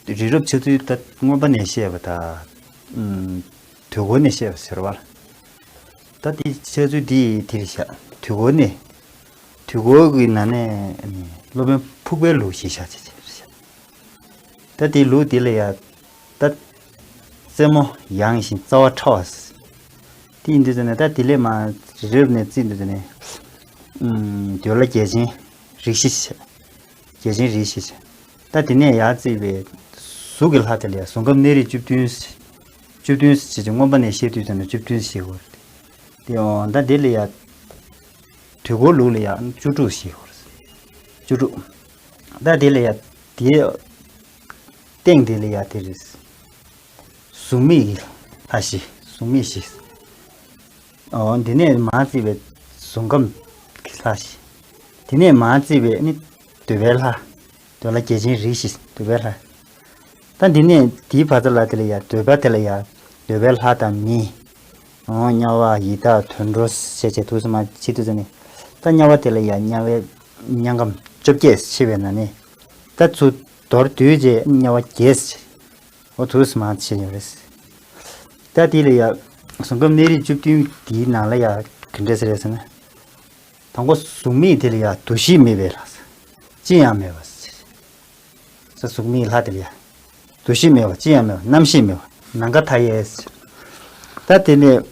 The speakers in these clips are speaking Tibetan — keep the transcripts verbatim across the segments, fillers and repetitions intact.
རིགས་རུབ་འཆར་ཚུལ་ད་མངོན་པ་ནས་བཤད་པ་དང་། ཨུམ། དུས་འཁོར་ནས་བཤད་པ་ཟེར་བ། ད་དེ་འཆར་ཚུལ་འདི་དེ་རེད་ཤག་དུས་འཁོར་ནས། དུས་འཁོར་གྱི་ནང་ནས་ནི་སློབ་དཔོན་ཕུག་པའི་ལུགས་ཤེས་བྱ་བྱེད་ཅེས་རེད་ཤག་ད་དེ་ལུགས་དེ་ལ་ཡ། ད་རྩེ་མོ་ཡངས་ཤིང་རྩ་བ་ཕྲ་བ། དེ་ཡིན་དུས་ཙ་ནས་ད་དེ་ལས་མར་རིབ་ནས་བརྩིས་དུས་ཙ་ནས། ཨུམ། འདོད་ལྷ་བརྒྱ་བྱིན་རིགས་བཞི་བྱས། བརྒྱ་བྱིན་རིགས་བཞི་བྱས། ད་དེ་ནས་ཡར་བརྩིས་པའི་གཟུགས་ཀྱི་ལྷ་དེ་ལ་ཡ་གཟུགས་ཁམས་གནས་རིགས་བཅུ་བདུན། བཅུ་བདུན་ཞེས་བྱ། མངོན་པ་ནས་བཤད་དུས་ཙ་ན་བཅུ་བདུན་ཞེས་གོ། དེ་ཡང་ད་དེ་ལ་ཡ། དུས་འཁོར་ལུགས་ལ་ཡ་བཅུ་དྲུག་ཞེས་གོ། བཅུ་དྲུག་ད་དེ་ལ་ཡ། དེའི་སྟེང་དེ་ལ་ཡ་དེ་རེད། གཟུགས་མེད་ཀྱི་ལྷ་བཞི། གཟུགས་མེད་བཞི། འོ། འདི་ནས་མར་བརྩིས་པའི་གཟུགས་ཁམས་ཀྱི་ལྷ་བཞི། དེ་ནས་མར་བརྩིས་པའི་ནི་འདོད་པའི་ལྷ། འདོད་ལྷ་བརྒྱ་བྱིན་རིགས་བཞི། འདོད་པའི་ལྷ། ད་འདི་ནས་དེའི་བར་མཚམས་ལ་དེ་ལ་ཡ། འདོད་པ་དེ་ལ་ཡ་འདོད་པའི་ལྷ་དང་མི། འོ། དམྱལ་བ་ཡི་དྭགས་དུད་འགྲོ་ཞེས་བྱས་དུས་སུ་མ་ཕྱེ་དུས་ཙ་ནས། ད་དམྱལ་བ་དེ་ལ་ཡ་དམྱལ་བའི་དམྱལ་ཁམས་བཅོ་བརྒྱད་ཕྱེ་བའི་ནང་ནས། ད་ཚུར་མདོར་བསྡུས་རྗེས་དམྱལ་བ་བརྒྱད། འོ། དུས་སུ་མ་ཕྱེ་ཡོད་རེད། ད་དེ་ལ་ཡ། གཟུགས་ཁམས་གནས་རིགས་བཅུ་བདུན་དེའི་ནང་ལ་ཡ་ག་འདྲ་ཟེར་རེད་ཟེར་ན། དང་པོ་གཟུགས་མེད་དེ་ལ་ཡ་འདུ་ཤེས་མེད་པའི་ལྷ། ཅི་ཡང་མེད་པ། ས། གཟུགས་མེད་ལྷ་དེ་ལ་ཡ། འདུ་ཤེས་མེད་པ། ཅི་ཡང་མེད་པ། རྣམ་ཤེས་མེད་པ། ནམ་མཁའ་མཐའ་ཡས། ད་དེ་ནས་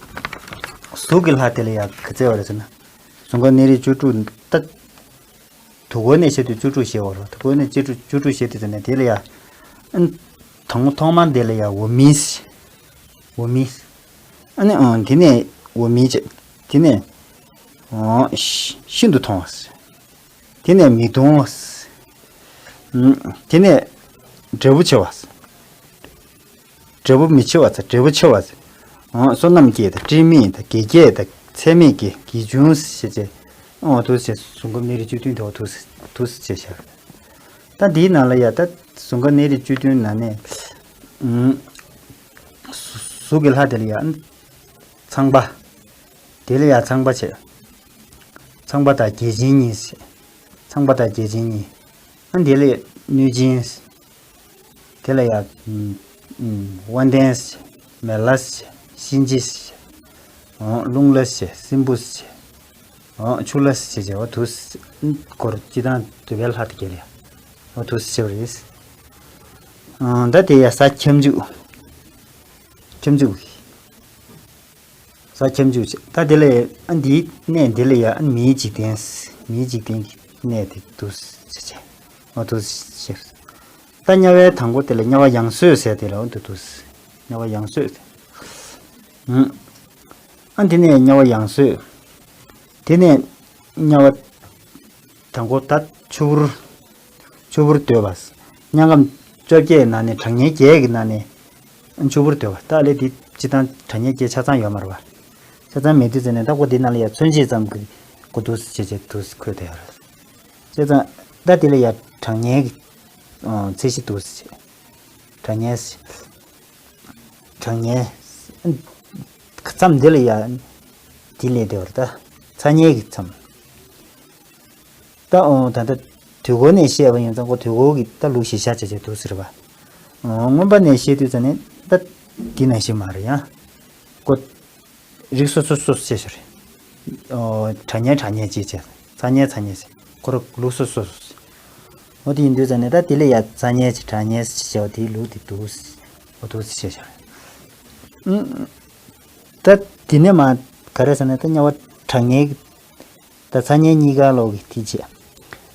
གཟུགས་ཀྱི་ལྷ་དེ་ལ་ཡ་ག་ཚད་ཡོད་རེད་ཟེར་ན། གཟུགས་ཁམས་གནས་རིགས་བཅུ་དྲུག་ད། དུས་འཁོར་ནས་བཤད་དུས་བཅུ་དྲུག་ཞེས་པ་རེད། དུས་འཁོར་ནས་བཅུ་དྲུག་བཅུ་དྲུག་བཤད་དུས་ཙ་ནས་དེ་ལ་ཡ། ཨ། དང་པོ་ཐོག་མར་དེ་ལ་ཡ་འོག་མིན། འོག་མིན། ཨ་ནི། ཨང་། དེ་ནས་འོག་མིན་བྱས། དེ་ནས། ཨང་། ཤིན་ཤིན་ཏུ་མཐོང་བ། དེ་ནས་མི་མཐོང་བ། ཨང་། དེ་ནས་འབྲས་བུ་ཆེ་བ། འབྲས་བུ་མི་ཆེ་བ་ཚ། འབྲས་བུ་ཆེ་བ། ཨང་། བསོད་ནམས་ཀྱི་དང་། དྲི་མེད་དང་། དགེ་རྒྱས་དང་། ཚད་མེད་ཀྱི། དགེ་འབྱུང་ཞེས་བྱས། ཨང་། འོ། དུས་སུ་བྱས། གཟུགས་ཁམས་གནས་རིགས་བཅུ་བདུན་དེ། འོ། དུས་སུ། དུས་སུ་བྱས་བཞག་ད་འདིའི་ནང་ལ་ཡ། ད་གཟུགས་ཁམས་གནས་རིགས་བཅུ་བདུན་ནང་ནས། ཨང་། གཟུགས་ཀྱི་ལྷ་དེ་ལ་ཡ། ཚངས་པ། དེ་ལ་ཡ་ཚངས་པ་བྱས། ཚངས་པ་དང་བརྒྱ་བྱིན་གཉིས་བྱས། ཚངས་པ་དང་བརྒྱ་བྱིན་གཉིས། ཨ། དེ་ལས་གནོད་སྦྱིན། དེ་ལ་ཡ། ཨུམ། ཨུམ། དབལ་ལྡན། མེ་ལྷ། གཤིན་རྗེ། ཨོ། རླུང་ལྷ། སྲིན་པོ། ཨོ། ཆུ་ལྷ་ཞེས་བྱ་བ་དུ། སྐོར་སྤྱི་དང་འདོད་པའི་ལྷ་དེ་ག་ལ་ཡ། ཨོ། དུ་ཞེས་པ་རེད། ཨ། ད་དེ་ཡ་ས་ཁྱབ་འཇུག་ཁྱབ་འཇུག་ས་ཁྱབ་འཇུག་བྱས། ད་དེ་ལ་ཡ། ཨ། འདིའི་གནས་འདི་ལ་ཡ། ཨ། མིའི་འཇིག་རྟེན། མིའི་འཇིག་རྟེན་གྱི་གནས་དེ་དུ་ཞེས་བྱ། ཨོ། དུ་ཞེས། ད་དམྱལ་བའི་དང་པོ་དེ་ལ་དམྱལ་བ་ཡང་སོས་ཟེར་དེ་ལ། འོ། འདི་འདུག་དམྱལ་བ་ཡང་སོས་ཟེར། ཨུམ། ཨ། འདི་ནས་དམྱལ་བ་ཡང་སོས། དེ་ནས་དམྱལ་བ་དང་པོ་ད་ཆུ་བུར། ཆུ་བུར་འདོད་པ། དམྱལ་ཁམས་བཅོ་བརྒྱད་ནང་ནས། གྲངས་ངེས་བརྒྱད་ཀྱི་ནང་ནས་ཆུ་བུར་འདོད་པ། ད་ལས་འདི་སྤྱི་དང་གྲངས་ངེས་བརྒྱད་ཆ་ཚང་ཡོད་མ་རེད་པ། ཆ་ཚང་མེད་དུས་ཙ་ནས། ད་ཁོ་འདི་ནང་ལ་ཡ་མཚོན་བྱེད་ཙམ་གྱི་གོ་འདུག་ཟེར་བྱས་འདུག་ཟེར་འཁོད་བསྡད་ཡོད་རེད། བྱས་ཙང་ད་དེ་ལ་ཡ་གྲངས་ངེས་ཀྱི། ཨོ། ཚད་གཞི་འདུག་ཟེར། གྲངས་ངེས། གྲངས་ངེས། མཚམས་འདི་ལ་ཡ། འདི་ལས་དེ་བར་ད། ཚ་དམྱལ་གྱི་མཚམས། ད། ཨོ། ད་ལྟ་དུས་འཁོར་ནས་བཤད་པ་ཡིན་ཙང་ཁོ་དུས་འཁོར་གྱི་ད་ལུགས་ཤེས་བྱ་བྱས་བྱས་འདུག་ཟེར་བ། ཨོ། མངོན་པ་ནས་བཤད་དུས་ཙ་ནས་ད་འདི་ནང་བཞིན་མ་རེད་ཡ། ཁོ། རིགས་སོ་སོ་སོ་སོ་བྱས་ཤོར། ཨོ། གྲངས་ངེས་གྲངས་ངེས་ཅེས་བྱས། ཚ་དམྱལ་ཚ་དམྱལ་ཟེར། ཁོ་རང་ལུགས་སོ་སོ་སོ། འོ། དེ་ཡིན་དུས་ཙ་ནས་ད་དེ་ལ་ཡ་ཚ་དམྱལ་ཅེས་གྲངས་ངེས་ཅེས་བྱས་པ་དེའི་ལུགས་དེ་འདུག་འོ། འདུག་ཅེས་བྱས་ཤོར། ཨུམ། ད་དེ་ནས་མར་ག་རེ་ཟེར་ན། ད་དམྱལ་བ་གྲངས་ངེས་ཀྱི། ད་ཚ་དམྱལ་གཉིས་ཀ་ལོག་གི་དེ་བྱས།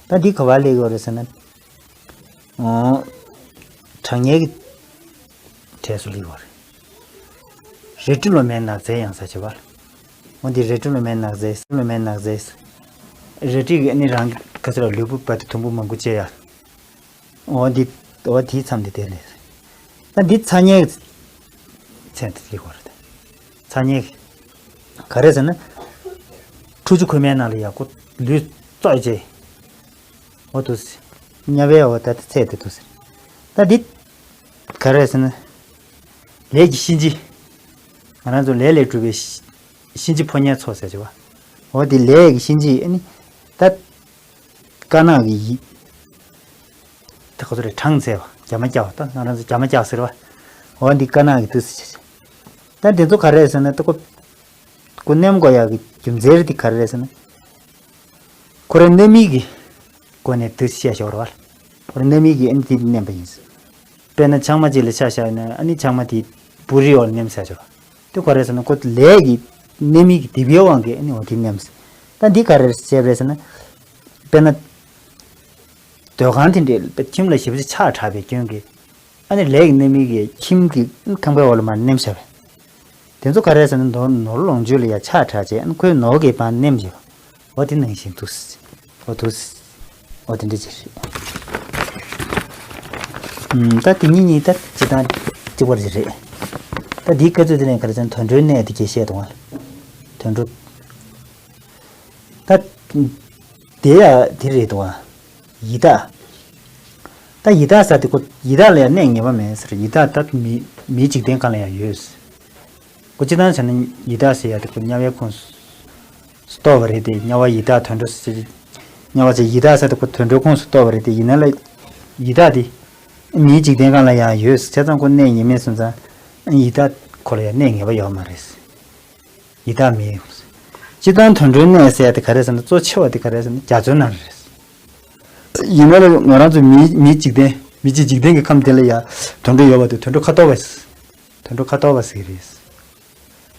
ད་འདི་ག་པར་སླེབས་ཡོད་རེད་ཟེར་ན། ཨོ། གྲངས་ངེས་ཀྱི་གྲས་སུ་སླེབས་ཡོད་རེད། རལ་གྲི་ལོ་མའི་ནགས་ཚལ་ཡང་ཟེར་བྱས་པ། འོ། འདི་རལ་གྲི་ལོ་མའི་ནགས་ཚལ། ལོ་མའི་ནགས་ཚལ། རལ་གྲི་གི་ཨ་ནི་རང་གི་ག་ཚོད་ལ་ལུས་པོ་བ་དེ་དུམ་བུ་མང་པོ་བཅད་ཡ། འོ། འདི། འོ། དེའི་མཚམས་འདི་དེ་ལས། ད་འདི་ཚ་དམྱལ་གྱི་ཚད་དེ་སླེབས་ཡོད་རེད། ཚ་དམྱལ་གྱི། ག་རེ་ཟེར་ན། ཁྲུ་ཆུ་ཁོལ་མའི་ནང་ལ་ཡ་ཁོ་ལུས་བཙོས་བྱས། འོ། འདུག་སེ། དམྱལ་བའི། འོ། ད་ལྟ་ཚད་དེ་འདུག་སེ། ད་འདི་ག་རེ་ཟེར་ན། ལས་ཀྱི་གཤིན་རྗེ། ང་རང་ཚོ་ལས་ལས་གྲུབ་པའི་གཤིན་རྗེ་ཕོ་ཉའི་ཚོགས་ཟེར་བྱས་པ། འོ། འདི་ལས་ཀྱི་གཤིན་རྗེ། ཨ་ནི་ད་དཀར་ནག་གི་ཡི། དེ་ཁོ་ཚོ་རེ་གྲངས་ཚད་པ་རྒྱ་མ་རྒྱག་པ་ད་ང་རང་ཚོ་རྒྱ་མ་རྒྱག་ཟེར་བ། འོ་འདི་དཀར་ནག་གི་དུས་སུ་བྱེད་ཅིང་། ད་འདི་ཚོ་ག་རེ་ཟེར་ན་ད་ཁོ་ཁོ་མནན་དགོས་ཡག་གི་རྒྱུ་མཚན་རེད་དེ་ག་རེ་རེད་ཟེར་ན། ཁོ་རེ་མནན་མིག་གི་སྒོ་ནས་དུས་བཤད་ཞོར་བ། ཁོ་རེ་མནན་མིག་གི་ཨ་ནི་དེ་མནན་པ་ཡིན། དཔེར་ན་ཆང་མ་གཅིག་ལ་ཆ་བཞག་ན་ཨ་ནི་ཆང་མ་དེ་པུ་རི་འོག་ལ་མནན་བཞག་ཆོག་དེ་ག་རེ་ཟེར་ན་ཁོ་ལས་ཀྱི་མནན་མིག་གི་དེ་བའི་དབང་གིས་ཨ་ནི་འོ་དེ་མནན། ད་འདི་ག་རེ་བྱས་པ་རེད་ཟེར་ན། དཔེར་ན། སྡོད་ཁང་དེ་འདྲའི་ཁྱིམ་ལ་ཞེ་པོ་ཅིག་ཆག་དྲགས་པའི་སྐྱོན་གྱིས། ཨ་ནི་ལས་ཀྱི་མནན་མིག་གིས་ཁྱིམ་གྱི་ཁང་པའི་འོག་ལ་མར་མནན་བཞག་པས། དེ་ཚོ་ག་རེ་ཟེར་ན་ནོར་ནོར་ལོངས་སྤྱོད་ལ་ཡང་ཆག་དྲགས་བྱས་ཨ་ནི་ཁོའི་ནོར་གྱི་བར་མནན་བྱས་པ། འོ་དེ་ནང་བཞིན་དུ། འོ་དུ། འོ་དེ་འདྲ་ཅིག་རེད། ཨུམ། ད་དེ་གཉིས་གཉིས་ད་སྤྱི་བཏང་གཅིག་པ་ཅིག་རེད། ད་འདིའི་སྐབས་ཚོད་དེ་ནས་ག་རེ་ཟེར་ན་དུད་འགྲོའི་གནས་དེ་གས་བཤད་དང་བ། དུད་འགྲོ། ད། དེ་ཡ་དེ་རེད་དོ། ཡི་དྭགས། ད་ཡི་དྭགས་ཟེར་དེ་ཁོ་ཡི་དྭགས་ལ་ཡང་གནས་ངེས་པ་མེད་ཟེར། ཡི་དྭགས་ད་མི་མིའི་འཇིག་རྟེན་སྒང་ལ་ཡང་ཡོད། ཁོ་སྤྱི་བཏང་བྱས་ན་ཡི་དྭགས་ཟེར་ཡ་དེ་ཁོ་དམྱལ་བའི་ཁོངས་སུ་གཏོགས་པ་རེད་དེ། དམྱལ་བ་ཡི་དྭགས་དུད་འགྲོ་ཟེར། དམྱལ་བ་ཟེར་ཡི་དྭགས་ཟེར་དེ་ཁོ་དུད་འགྲོའི་ཁོངས་སུ་གཏོགས་པ་རེད་དེ། ཡིན་ན་ལ་ཡི་དྭགས་དེ་མིའི་འཇིག་རྟེན་སྒང་ལ་ཡང་ཡོད་ཟེར། བྱས་ཙང་ཁོ་གནས་ངེས་མེད་སོང་ཙང་ཡི་དྭགས་ཁོ་ལ་ཡང་གནས་ངེས་པ་ཡོད་མ་རེད། ཡི་དྭགས་མི། སྤྱི་བཏང་དུད་འགྲོའི་གནས་ཟེར་ཡ་དེ་ག་རེ་ཟེར་ན་གཙོ་ཆེ་བ་དེ་ག་རེ་ཟེར་ན་རྒྱ་མཚོའི་ནང་རེད། ཡིན་ན་ལ་ང་རང་ཚོ་མིའི་མིའི་འཇིག་རྟེན་མི་གཅིག་འཇིག་རྟེན་གྱི་ཁམས་དེ་ལ་ཡ་དུད་འགྲོ་ཡོད་པ་དེ་དུད་འགྲོ་ཁ་དོག་པ། དུད་འགྲོ་ཁ་དོག་པ་ཟེར་གྱི་རེད།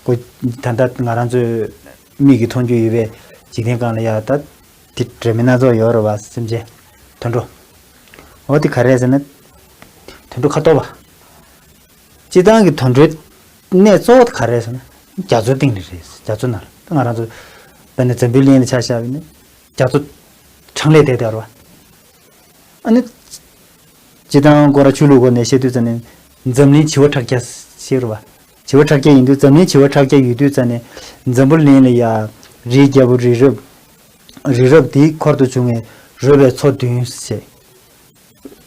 ཁོ་ད་ལྟ་ང་རང་ཚོས་མིག་གིས་མཐོང་རྒྱུ་ཡོད་པའི་འཇིག་རྟེན་སྒང་ལ་ཡ་ད་དེ་འདྲ་མི་སྣ་ཚོགས་ཡོད་རེད་བ་སེམས་ཅན། དུད་འགྲོ། འོ་དེ་ག་རེ་ཟེར་ན། དུད་འགྲོ་ཁ་དོག་པ། སྤྱི་བཏང་གི་དུད་འགྲོའི་གནས་གཙོ་བོ་དེ་ག་རེ་ཟེར་ན། རྒྱ་མཚོའི་སྟེང་ནས་རེད། རྒྱ་མཚོ་ནང་ལ། ད་ང་རང་ཚོ་དཔེར་ན་འཛམ་བུའི་གླིང་ལ་ཆ་བཞག་པ་ཡིན་ན་རྒྱ་མཚོ་གྲངས་ལས་འདས་བསྡད་ཡོད་རེད་བ། ཨ་ནི། སྤྱི་བཏང་སྐོར་ར་ཆོས་ལུགས་སྐོར་ནས་བཤད་དུས་ཙམ་ནས་འཛམ་གླིང་བྱེ་བ་ཕྲག་བརྒྱ་ཟེར་བ། བྱེ་བ་ཕྲག་བརྒྱ་ཡིན་དུས་འཛམ་གླིང་བྱེ་བ་ཕྲག་བརྒྱ་ཡོད་དུས་ཙམ་ནས་འཛམ་བུ་གླིང་ལ་ཡ་རིའི་རྒྱལ་པོ་རི་རབ། རི་རབ་དེའི་འཁོར་དུ་བྱུང་བའི་རོལ་པའི་མཚོ་བདུན་ཞེས།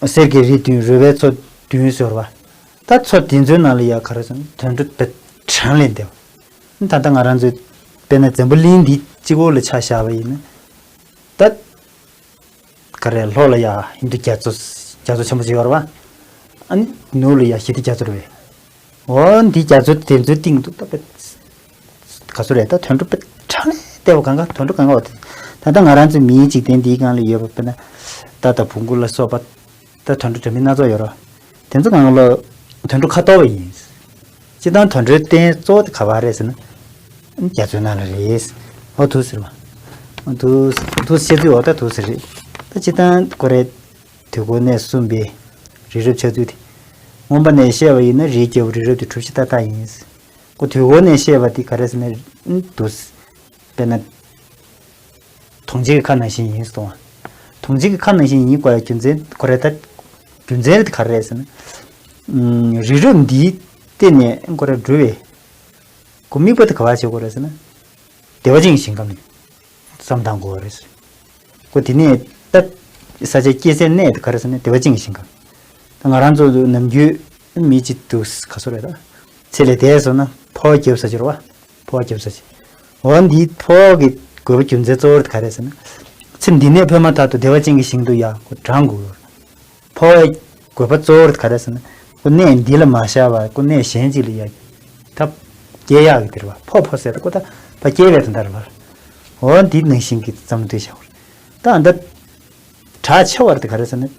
གསེར་གྱི་རི་བདུན་རོལ་པའི་མཚོ་བདུན་ཟེར་བ། ད་མཚོ་དེ་ཚོའི་ནང་ལ་ཡ་ག་རེ་ཟེར་ན་དུད་འགྲོ་དཔེ་གྲངས་ལས་འདས་པ། ད་ལྟ་ང་རང་ཚོའི་དཔེར་ན་འཛམ་བུ་གླིང་འདི་གཅིག་པོ་ལ་ཆ་བཞག་པ་ཡིན་ན། ད། ག་རེ་ལྷོ་ལ་ཡ་ཧིན་རྡུ་རྒྱ་མཚོ། རྒྱ་མཚོ་ཆེན་པོ་ཅིག་ཡོད་རེད་བ། ཨ་ནི་ནུབ་ལ་ཡ་ཞི་བདེ་རྒྱ་མཚོ་རེད་བས། འོ་འདི་རྒྱ་མཚོ་དེ་ཚོའི་སྟེང་དུ་ད་དཔེ། ག་ཚོད་རེད་ད་དུད་འགྲོ་དཔེ་གྲངས་ལས་འདས་པ་གང་ག་དུད་འགྲོ་གང་ག་བ་དེ། ད་ལྟ་ང་རང་ཚོའི་མིའི་འཇིག་རྟེན་འདིའི་སྒང་ལ་ཡོད་པ་དཔེར་ན། རྟ་དང་བོང་གུ་ལ་སོགས་པ། ད་དུད་འགྲོ་འདྲ་མིན་སྣ་ཚོགས་ཡོད་རེད། དེ་ཚོ་གང་ལ་དུད་འགྲོ་ཁ་དོག་པ་ཡིན། སྤྱིར་བཏང་དུད་འགྲོའི་རྟེན་གཙོ་བོ་དེ་ག་པར་རེད་ཟེར་ན། རྒྱ་མཚོའི་ནང་ལ་རེད། འོ་འདུག་ཟེར་བ། འོ་འདུག་འདུག་བཤད་ཚུལ་འོ་ད་འདུག་ཟེར་རེད། ད་སྤྱིར་བཏང་ཁོ་རེ། དུས་འཁོར་གནས་གསུམ་པའི་རི་རབ་ཆགས་ཚུལ་དེ། མངོན་པ་ནས་བཤད་པ་ཡིན་ན་རིའི་རྒྱལ་པོ་རི་རབ་དེ་གྲུ་བཞི་ཏག་ཏག་ཡིན། ཁོ་དུས་འཁོར་ནས་བཤད་པ་དེ་ག་རེ་ཟེར་ན། འདུག་དཔེར་ན། དོང་གཅིག་གི་ཁ་ནང་བཞིན་ཡིན་གསུངས་པ། དོང་གཅིག་གི་ཁ་ནང་བཞིན་ཡིན་དགོས་ཡ་རྒྱུ་མཚན་ཁོ་རེ་ད། རྒྱུ་མཚན་རེད་ག་རེ་རེད་ཟེར་ན། ཨུམ། རི་རབ་འདིའི་སྟེང་ནས་ཁོ་རེ་འགྲོ་བའི། ཁོ་དམིགས་པ་དེ་ག་པར་བྱེད་དགོས་རེད་ཟེར་ན། བདེ་བ་ཅན་གྱི་ཞིང་ཁམས་ནས་བསམ་བཏང་དགོས་རེད། ཁོ་དེ་ནས་ད། ས་ཆ་སྐྱེ་སའི་གནས་དེ་ག་རེ་ཟེར་ན་བདེ་བ་ཅན་གྱི་ཞིང་ཁམས། ད་ང་རང་ཚོ་ནམ་རྒྱུན་མི་གཅིག་འདུག་ག་ཚོད་རེད་ད། ཚེ་ལས་འདས་སོང་ན་ཕོ་བ་རྒྱབ་ས་ཅིག་རེད་བ། ཕོ་བ་རྒྱབ་ས་ཅིག་འོ་འདིའི་ཕོ་བ་གི་དགོས་པ་རྒྱུ་མཚན་གཙོ་བོ་དེ་ག་རེ་ཟེར་ན། ཚེ་འདི་ནས་འཕོས་མ་ཐག་ཏུ་བདེ་བ་ཅན་གྱི་ཞིང་དུ་ཡ་ཁོ་འབྲང་དགོས། ཕོ་བའི་དགོས་པ་གཙོ་བོ་ག་རེ་ཟེར་ན། ཁོ་གནས་འདི་ལ་མ་བཞག་པར་ཁོ་གནས་གཞན་ཅིག་ལ་ཡ། ཐབས་སྐྱེ་ཡག་གི་དེ་རེད་བ། ཕོ་ཕོ་ཟེར་ད་ཁོ་ད་ཕ་སྐྱེ་བའི་དོན་དག་རེད་བ། འོ་འདི་ནང་བཞིན་གྱི་བསམ་བློ་བཏང་བཞག་པ་རེད། ད་ཨ་ད། གྲགས་ཆེ་བ་དེ་ག་རེ་ཟེར་ན།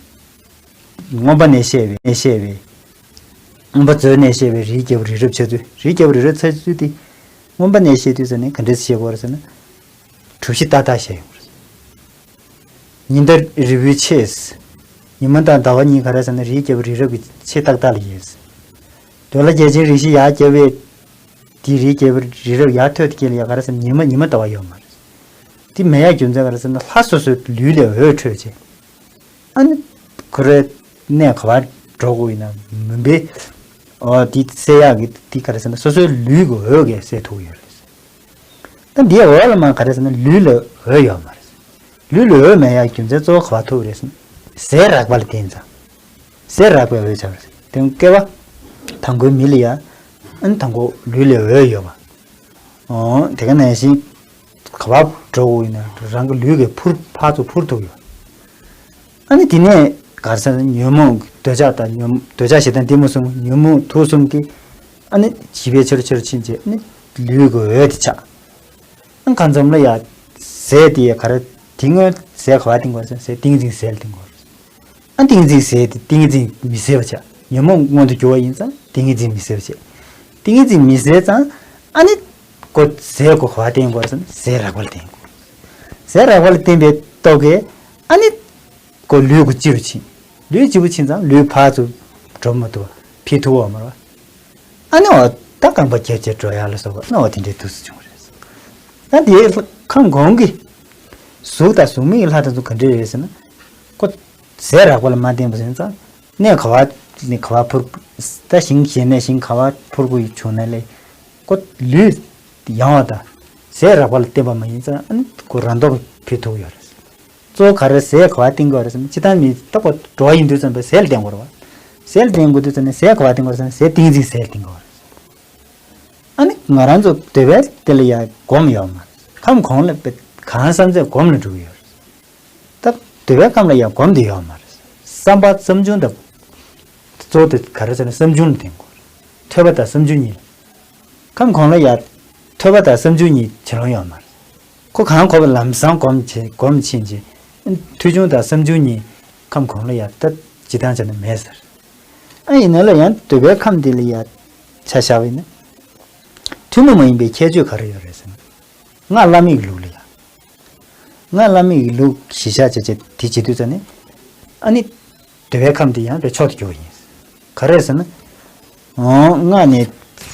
མངོན་པ་ནས་བཤད་པའི་ནས་བཤད་པའི། མངོན་པ་མཛོད་ནས་བཤད་པའི་རིའི་རྒྱལ་པོ་རི་རབ་ཆགས་ཚུལ། རིའི་རྒྱལ་པོ་རི་རབ་ཆགས་ཚུལ་དེ། མངོན་པ་ནས་བཤད་དུས་ཟེར་ནས་ག་འདྲས་བཤད་དགོས་རེད་ཟེར་ན། གྲུ་བཞི་ཏག་ཏག་བཤད་ཡོང་གི་རེད། ཉི་ཟླ་རི་བོའི་ཕྱེད། ཉི་མ་དང་ཟླ་བ་གཉིས་ག་རེ་ཟེར་ན་རིའི་རྒྱལ་པོ་རི་རབ་ཀྱི་ཕྱེད་ཏག་ཏག་ལ་ཡོད། འདོད་ལྷ་བརྒྱ་བྱིན་རིགས་བཞི་ཡར་བསྐྱལ་བས། དེའི་རིའི་རྒྱལ་པོ་རི་རབ་ཡར་ཐོན་དེ་ལ་ཡ་ག་རེ་ཟེར་ན་ཉི་མ་ཉི་མ་ཟླ་བ་ཡོད་མ་རེད། དེ་མེད་ཡག་རྒྱུ་མཚན་ག་རེ་ཟེར་ན་ལྷ་སོ་སོའི་ལུས་ལས་འོད་འཕྲོས་བྱས། ཨ་ནི། ཁོ་རའི་གནས་ག་པར་འགྲོ་དགོས་ཡིན་ན་མུན་པའི། འོ་དེ་སེལ་ཡག་གི་དེ་ག་རེ་ཟེར་ན་སོ་སོའི་ལུས་ཀྱི་འོད་ཀྱིས་སེལ་ཐུབ་ཀྱི་ཡོད་རེད། ད་འདིའི་འོད་ལ་མ་ག་རེ་ཟེར་ན་ལུས་ལ་འོད་ཡོད་མ་རེད། ལུས་ལ་འོད་མེད་ཡག་རྒྱུ་མཚན་གཙོ་བོ་ག་པར་ཐུག་རེད་ཟེར་ན། ཟས་རགས་པ་ལ་བརྟེན་ཙང་། ཟས་རགས་པའི་འོད་ཆགས་པ་རེད། དེ་སྐྱེ་བ། དང་པོའི་མི་ལ་ཡ། ཨ་ནི་དང་པོ་ལུས་ལ་འོད་ཡོད་པ། འོ་དེ་ག་ནང་བཞིན། ག་པར་འགྲོ་དགོས་ཡིན་ན་རང་གི་ལུས་ཀྱི་འཕུར་ཕར་ཚུར་འཕུར་ཐུབ་ཡོད། ཨ་ནི་དེ་ནས་ ག་རེ་ཟེར་ན་ཉོན་མོངས་འདོད་ཆགས་དང་ཉོན་འདོད་ཆགས་ཞེ་སྡང་གཏི་མུག་གསུམ། ཉོན་མོངས་དུག་གསུམ་གྱིས་ཨ་ནི་བྱིས་པའི་ཕྱིར་ཕྱིར་ཕྱིན་བྱས་ཨ་ནི་ལུས་ཀྱི་འོད་དེ་ཆགས། ཨ་ཁ་འཛོམས་ལ་ཡ་ཟས་དེ་ཡ་ག་རེ། དེ་སྔོན་ཟས་ག་བ་བསྟེན་དགོས་ཟེར་ན་ཟས་ཏིང་ངེ་འཛིན་ཟས་ལ་བསྟེན་དགོས། ཨ་ཏིང་ངེ་འཛིན་ཟས་དེ་ཏིང་ངེ་འཛིན་མི་ཟད་པ་བྱས། ཉོན་མོངས་མངོན་དུ་གྱུར་བ་ཡིན་ཙང་ཏིང་ངེ་འཛིན་མི་ཟད་པ་བྱས། ཏིང་ངེ་འཛིན་མི་ཟད་ཙང་ཨ་ནི་ཀོ་ཟས་ཀོ་ག་བ་བསྟེན་དགོས་ཟེར་ན་ཟས་རགས་པ་ལ་བསྟེན་དགོས། ཟས་རགས་པ་ལ་བསྟེན་པའི་སྟོབས་ཀྱིས་ཨ་ནི་ཀོ་ལུས་ཀོ་ལྕི་རུ་ཕྱིན། ལུས་ལྕི་པོ་ཕྱིན་ཙང་ལུས་ཕར་ཚུར་འགྲོ་མ་ཐུབ་པ་ཕྱིན་ཐུབ་པ་མ་རེད་པ། ཨ་ནི་འོ་ད་རྐང་པ་བརྒྱབ་བྱས་འགྲོ་ཡག་ལ་སོགས་པ་ཨ་ནི་འོ་དེ་འདྲའི་དུས་སུ་བྱུང་བ་རེད། ད་དེའི་ཁམས་གོང་གི་གཟུགས་དང་གཟུགས་མེད་ཀྱི་ལྷ་དེ་ཚོ་ག་འདྲ་རེད་ཟེར་ན། ཁོ་ཟས་རགས་པ་ལ་མ་བརྟེན་པ་ཡིན་ཙང་གནས་ག་བ་ནས་ག་བ་འཕུར། ད་ཞིང་གཞན་ནས་ཞིང་ག་བ་འཕུར་དགོས་བྱུང་ན་ལས་ཁོ་ལུས་ཡང་བ་དང་ཟས་རགས་པ་ལ་བརྟེན་པ་མ་ཡིན་ཙང་ཨ་ནི་ཁོ་རང་སྟོབས་ཕྱིན་ཐུབ་ཡོད་རེད། གཙོ་བོ་ག་རེ་ཟས་ག་བ་བསྟེན་དགོས་རེད་ཟེར་ན་སྤྱིར་བཏང་མི་ད་ཁོ་འགྲོ་བ་ཡིན་དུས་ཙམ་པའི་ཟས་ལ་བརྟེན་དགོས་རེད་པ། ཟས་ལ་བརྟེན་དགོས་དུས་ཙམ་ནས་ཟས་ག་བ་བསྟེན་དགོས་རེད་ཟེར་ན་ཟས་ཏིང་ངེ་འཛིན་ཟས་ལ་བརྟེན་དགོས་རེད། ཨ་ནི་ང་རང་ཚོ་འདོད་པ་དེ་ལ་ཡ་སྒོམ་ཡོད་མ་རེད། ཁམས་གོང་ལ་དཔེ་གང་བསམ་ཚད་སྒོམ་ལ་འགྲོ་གི་ཡོད་རེད། ད་འདོད་པའི་ཁམས་ལ་ཡ་སྒོམ་དེ་ཡོད་མ་རེད། བསམ་པ་བསམ་བྱུང་དང་། གཙོ་བོ་དེ་ག་རེ་ཟེར་ན་བསམ་བྱུང་ལ་བརྟེན་དགོས་རེད། ཐོས་པ་དང་བསམ་བྱུང་གཉིས། ཁམས་གོང་ལ་ཡ་ཐོས་པ་དང་བསམ་བྱུང་གཉིས་བྱེད་ལོང་ཡོད་མ་རེད། ཁོ་གང་གོ་བ་ལམ་སང་སྒོམ་བྱེད་སྒོམ་ཕྱིན་རྗེས་ཐོས་བྱུང་དང་བསམ་བྱུང་གཉིས་ཁམས་གོང་ལ་ཡ་ད་ཇི་ལྟར་བྱས་ན་མེད་ཟེར། ཨ་ཡིན་ན་ལ་ཡང་འདོད་པའི་ཁམས་འདི་ལ་ཡ་ཆ་བཞག་པ་ཡིན་ན། ཐུན་མོང་མ་ཡིན་པའི་ཁྱད་ཆོས་ག་རེ་ཡོད་རེད་ཟེར་ན། སྔགས་བླ་མེད་ཀྱི་ལུགས་ལ་ཡ། སྔགས་བླ་མེད་ཀྱི་ལུགས་གཞི་བཞག་བྱས་བྱས་དེ་བྱེད་དུས་ཙ་ནས། ཨ་ནི། འདོད་པའི་ཁམས་དེ་ཡང་དཔེ་མཆོག་ཏུ་གྱུར་པ་ཡིན། ག་རེ་ཟེར་ན། འོ་སྔགས་ནས་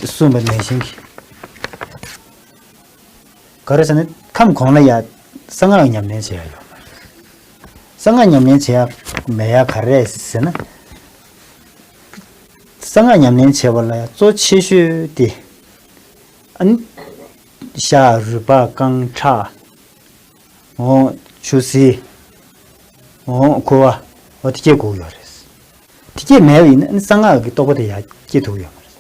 གསུངས་པ་ནང་བཞིན་གྱི། ག་རེ་ཟེར་ན་ཁམས་གོང་ལ་ཡ་གསང་སྔགས་ཉམས་ལེན་བྱེད་ཡ་ཡོད་མ་རེད། གསང་སྔགས་ཉམས་ལེན་བྱེད་ཡ་མེད་ཡ་ག་རེ་ཟེར་ན། གསང་སྔགས་ཉམས་ལེན་བྱེད་པ་ལ་ཡ་གཙོ་ཆེ་ཤོས་དེ། ཨ་ནི། ཤ་རུས་པ་རྐང་ཁྲག་འོ། ཆུ་སེར། འོ་ཁུ་བ། འོ་དེ་སྐྱེ་དགོས་ཡོད་རེད། དེ་སྐྱེ་མེད་པ་ཡིན་ན་གསང་སྔགས་ཀྱི་རྟོགས་པ་དེ་ཡང་སྐྱེ་ཐུབ་ཡོད་མ་རེད།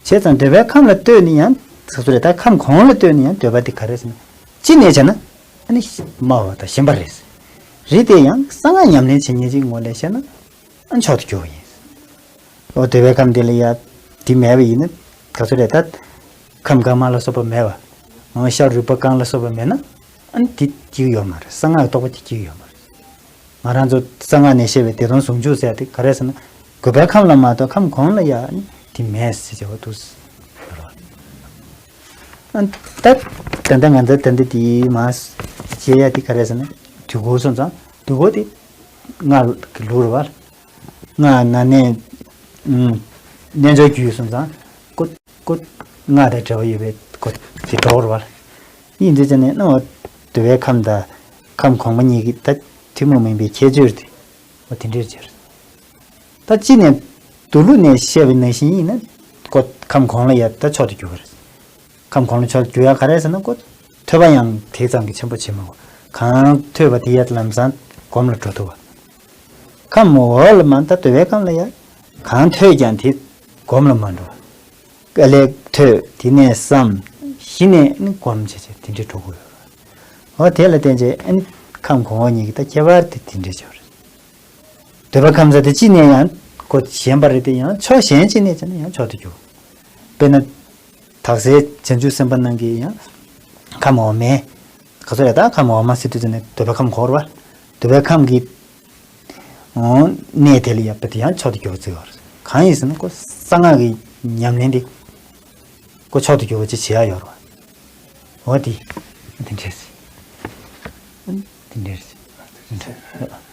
བྱས་ཙང་འདོད་པའི་ཁམས་ལ་ལྟོས་ནས་ཡང་ཟེར་སོ་རེད། ད་ཁམས་གོང་ལ་ལྟོས་ནས་ཡང་འདོད་པ་དེ་ག་རེ་ཟེར་ན། ཅི་ནས་བྱས་ན་ཨ་ནི་སྨྲ་བ་དང་ཞེན་པ་རེད། རེད་དེ་ཡང་གསང་སྔགས་ཉམས་ལེན་བྱེད་མཁན་ཅིག་ངོས་ལ་བཤད་ན་ཨ་མཆོག་ཏུ་གྱུར་པ་ཡིན། འོ་འདོད་པའི་ཁམས་དེ་ལ་ཡ་དེ་མེད་པ་ཡིན་ན་ག་ཚོད་རེད་ད། ཁམས་དཀར་དམར་ལ་སོགས་པ་མེད་པ། འོ་ཤ་རུས་པ་རྐང་ལ་སོགས་པ་མེད་ན། ཨ་ནི་དེ་སྐྱེ་གི་ཡོད་མ་རེད། གསང་སྔགས་རྟོགས་པ་དེ་སྐྱེ་གི་ཡོད་མ་རེད། ང་རང་ཚོ་གསང་སྔགས་ནས་བཤད་པའི་བདེ་སྟོང་ཟུང་འཇུག་ཟེར་ཡ་དེ་ག་རེ་ཟེར་ན། འདོད་པའི་ཁམས་ལ་མ་གཏོགས་ཁམས་གོང་ལ་ཡ་ཨ་ནི་དེ་མེད་ཟེར་བྱ་བ་འདུག་ཟེར། ཨ་ད་ད་ལྟ་ང་ཚོ་ད་ལྟ་དེ་མ་བྱེད་ཡ་དེ་ག་རེ་ཟེར་ན། དུས་འཁོར་སོང་ཙང་དུས་འཁོར་དེ་སྔགས་ཀྱི་ལུགས་རེད་བ། སྔགས་ན་ནས་ཨུམ། རྣལ་འབྱོར་རྒྱུད་སོང་ཙང་ཀོ་ཀོ་སྔགས་དང་འབྲེལ་བ་ཡོད་པའི་ཀོ་དེ་གྲོགས་རེད་བ། ཡིན་དུས་ཙ་ནས་ནོ། འདོད་པའི་ཁམས་དང་ཁམས་གོང་མ་གཉིས་ཀྱི་ད་ཐུན་མོང་མིན་པའི་ཁྱད་ཆོས་དེ་འོ་དེ་འདྲའི་ཕྱིར། ད་ཅི་ནས་མདོ་ལུགས་ནས་བཤད་པའི་ནང་བཞིན་ཡིན་ན་ཀོ་ཁམས་གོང་ལ་ཡ་ད་མཆོག་ཏུ་གྱུར་པ་རེད། ཁམས་གོང་ལ་མཆོག་ཏུ་གྱུར་ཡ་ག་རེ་ཟེར་ན་ཀོ། ཐོས་པ་ཡང་དེ་ཙམ་གྱིས་ཆེན་པོ་བྱེད་མི་དགོས། གང་ཐོས་པ་དེ་ཡ་ལམ་སང་སྒོམ་ལ་འགྲོ་ཐུབ་པ། ཁམས་འོག་ལ་མ་ད་འདོད་པའི་ཁམས་ལ་ཡ། གང་ཐོས་ཀྱང་དེ་སྒོམ་ལ་མ་འགྲོ། དཀའ་ལས་ཐོས་དེ་ནས་བསམ། གཞི་ནས་ནི་སྒོམ་བྱེད་བྱེད་དེ་འདྲའི་འགྲོ་དགོས་ཡོད། འོ་དེ་ལ་བརྟེན་བྱས་ཨ་ནི་ཁམས་གོང་འོག་གཉིས་ཀྱི་ད་ཁྱད་པར་དེ་དེ་འདྲའི་ཆེ་བ་རེད། འདོད་པ་ཁམས་ས་དེ་གཅིག་ནས་ཡང་ཀོ་ཞན་པ་རེད་དེ་ཡང་ཕྱོགས་གཞན་གཅིག་ནས་བྱས་ན་ཡང་མཆོག་ཏུ་གྱུར། དཔེར་ན། དག་སའི་བྱང་ཆུབ་སེམས་དཔའ་རྣམས་ཀྱིས་ཡང་། ཁམས་འོག་མའི། ག་ཚོད་རེད་ད་ཁམས་འོག་མ་ཟེར་དུས་ཙམ་ནས་འདོད་པ་ཁམས་གོང་རེད་བ། འདོད་པའི་ཁམས་ཀྱི། གནས་དེ་ལ་ཡ་དཔེ་དེ་ཡང་མཆོག་ཏུ་གྱུར་པ་བརྩི་བ་རེད། གང་ཡིན་ཟེར་ན་ཁོ་གསང་སྔགས་ཀྱི་ཉམས་ལེན་དེ། ཁོ་མཆོག་ཏུ་གྱུར་པ་ཅིག་བྱེད་ཡ་ཡོད་རེད་བ། འོ་དེ། དེ་འདྲས། དེ་འདྲས།